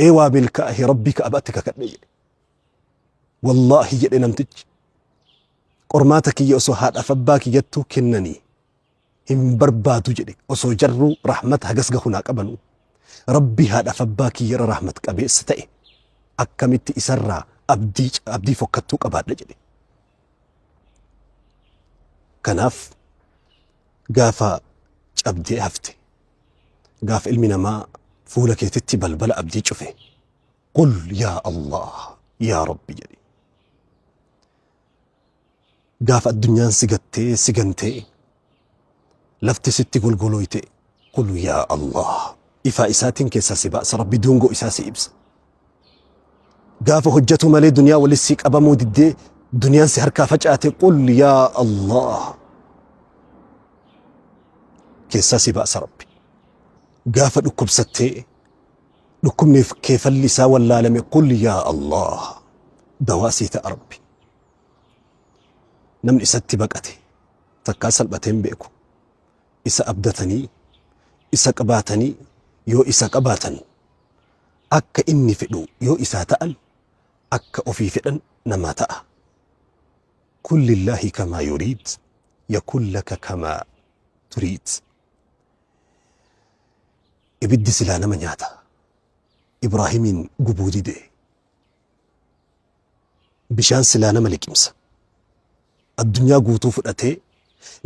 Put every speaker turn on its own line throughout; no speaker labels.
Ee waa milkaahe Rabbii Ka'abaatti kakadhe jedhe. Wallaahi jedhe namtichi. Qormaata kiyya osoo haadhaaf abbaa kiyyattuu kennanii hin barbaadu jedhe osoo jarruu rahmata hagas gahu naa qabanuu. Rabbii haadhaaf abbaa kiyyarra rahmat qabeessa ta'e akkamitti isarraa abdii abdii fokkattuu qabaadha jedhe. Kanaaf gaafa cabdee hafte gaafa ilmi namaa fuula keetitti balbala abdii cufe qul yaa Allah yaa Rabbi jedhi. Gaafa addunyaan si gattee si gantee lafti sitti golgolooyte qul yaa Allah ifaa isaatiin keessaa si baasa Rabbi duungoo isaa si ibsa. Gaafa hojjatu malee duniyaa wali si qabamuu diddee duniyaan si harkaa facaate qul yaa Allah keessaa si baasa Rabbi. Gaafa dhukkubsattee dhukkubni kee falli isaa wallaalame qul yaa Allah dawaa sii ta'a Rabbi. Namni isatti baqate takkaa salphatee hin beeku. Isa abdatanii isa qabaatanii yoo isa qabaatan akka inni fedhu yoo isaa ta'an akka ofii fedhan namaa ta'a. Kun lillaahi kamaa yuriid yakun laka kamaa turiid. Ibiddi silaa nama nyaata. Ibraahimiin gubuu dide. Bishaan silaa nama liqimsa. Addunyaa guutuu fudhatee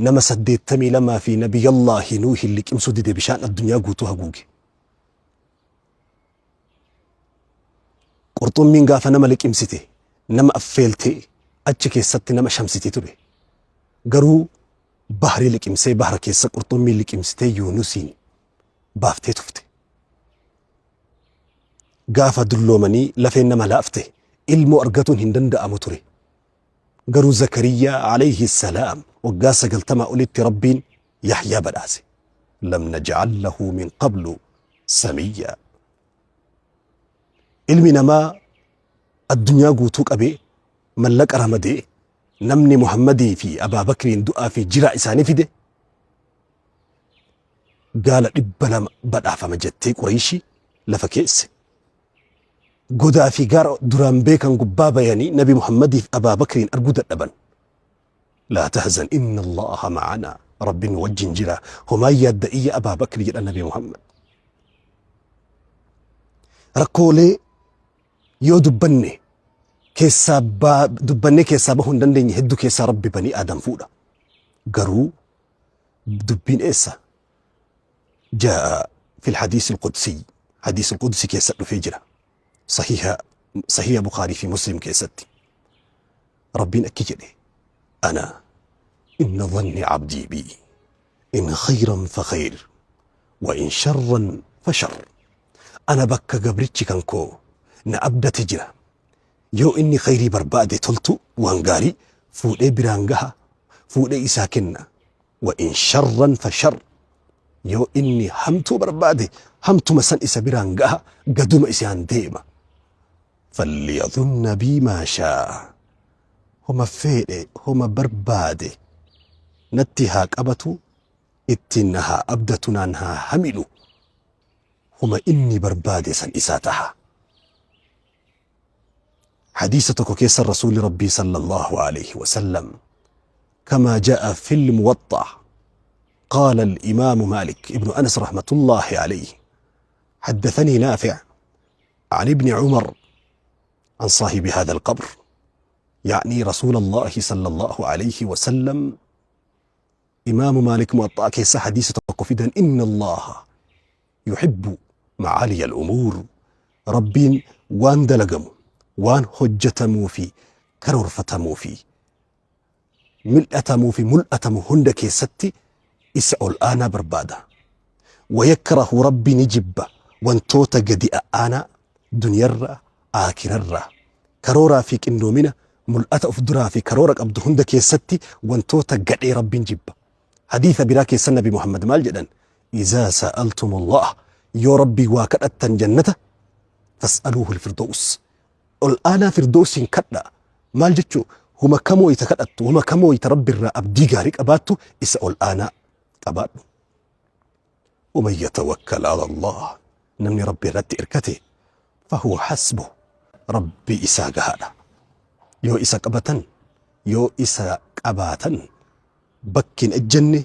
nama 82 fi Nabiyallaahi Nuuhin liqimsuu dide bishaan addunyaa guutuu haguuge. Qurxummiin gaafa nama liqimsite nama affeeltee achi keessatti nama shamsiti ture. Garuu bahrii liqimsee bahra keessa qurxummii liqimsitee Yuunusiin baaftee tufte. Gaafa dulloomanii lafeen nama laafte ilmoo argatuun hin danda'amu ture. Garuu Zakariyaa alayhi salaam waggaa 90 olitti Rabbiin Yahyaa badhaase. Lam naj'al lahu min qablu samiyyaa. Ilmi namaa addunyaa guutuu qabee mallaqa ramadee namni Muhammadii fi Abaa Bakriin du'aa fi jiraa isaanii fide gaala 200 badhaafama jettee Qureeshii lafa keesse. Godaa fi gaara duraan beekan gubbaa bayanii Nabi Muhammadii fi Abaa Bakriin arguu dadhaban. Laa tahzan inna Allaha ma'anaa Rabbiin nu wajjin jira homaa yaadda iyya Abaa Bakri jedha Nabi Muhammad. Rakkoolee yoo dubbanne keessaa dubbannee keessaa bahuu hin dandeenye hedduu keessaa Rabbi banii Aadam fuudha. Garuu dubbiin eessa? Jaa'a fil hadiisi al-qudsi hadiisi al-qudsi keessa dhufee jira. Sahiha sahiha Bukhaarii fi Muslim keessatti. Rabbiin akki jedhe ana inna dhanni abdii bi in khayran fa khayr wa in sharran fa shar. Ana bakka gabrichi kan koo na abdate jira. Yoo inni khayrii barbaade toltu waan gaarii fuudhee biraan gaha fuudhee isaa kenna. Wa in sharran fa shar. Yoo inni hamtuu barbaade hamtuma san isa biraan gaha gaduma isaan deema. Falyadhunna bii maa shaa. Homa feedhe homa barbaade natti haa qabatu ittiin na haa abdatu naan haa hamilu homa inni barbaade san isaa taha. Hadiisa tokko keessa Rasuulli Rabbii sallallahu alayhi wa sallam كما جاء في الموطأ قال الإمام مالك ابن أنس رحمة الله عليه حدثني نافع عن ابن عمر عن صاحب هذا القبر يعني رسول الله صلى الله عليه وسلم إمام مالك موطأ كيس حديث تقفدا إن الله يحب معالي الأمور ربين وان دلقمو وان هجتمو في كرورفتمو في mil'atamuu fi mul'atamu hunda keessatti isa ol aanaa barbaada. Wayakrahu Rabbi ni jibba wantoota gadi a'aanaa duniyarraa aakirarraa karooraa fi qindoomina mul'ata of duraa fi karoora qabdu hunda keessatti wantoota gadhee Rabbiin jibba. Hadiisa biraa keessa Nabi Muhammad maal jedhan? Izaa sa'altumullah yoo Rabbii waa kadhattan jannata fas'aluuhu al-firdaus ol aanaa firdowsiin kadhaa maal jechuu huma kamoo ita kadhattu huma kamoo ita rabbi irraa abdii gaarii qabaattu isa ol aanaa qabaadhu. ومن يتوكل على الله namni rabbi irratti irkate Fahuwa hasbuh. Rabbi isaa gahaadha. Yoo isa qabatan, yoo isa qabaatan bakki hin ejjenne,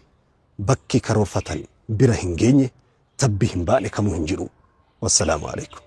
bakki karoorfatan bira hin geenye, tabbi hin baane kamuu hin jiru. Wassalaamu alaikum.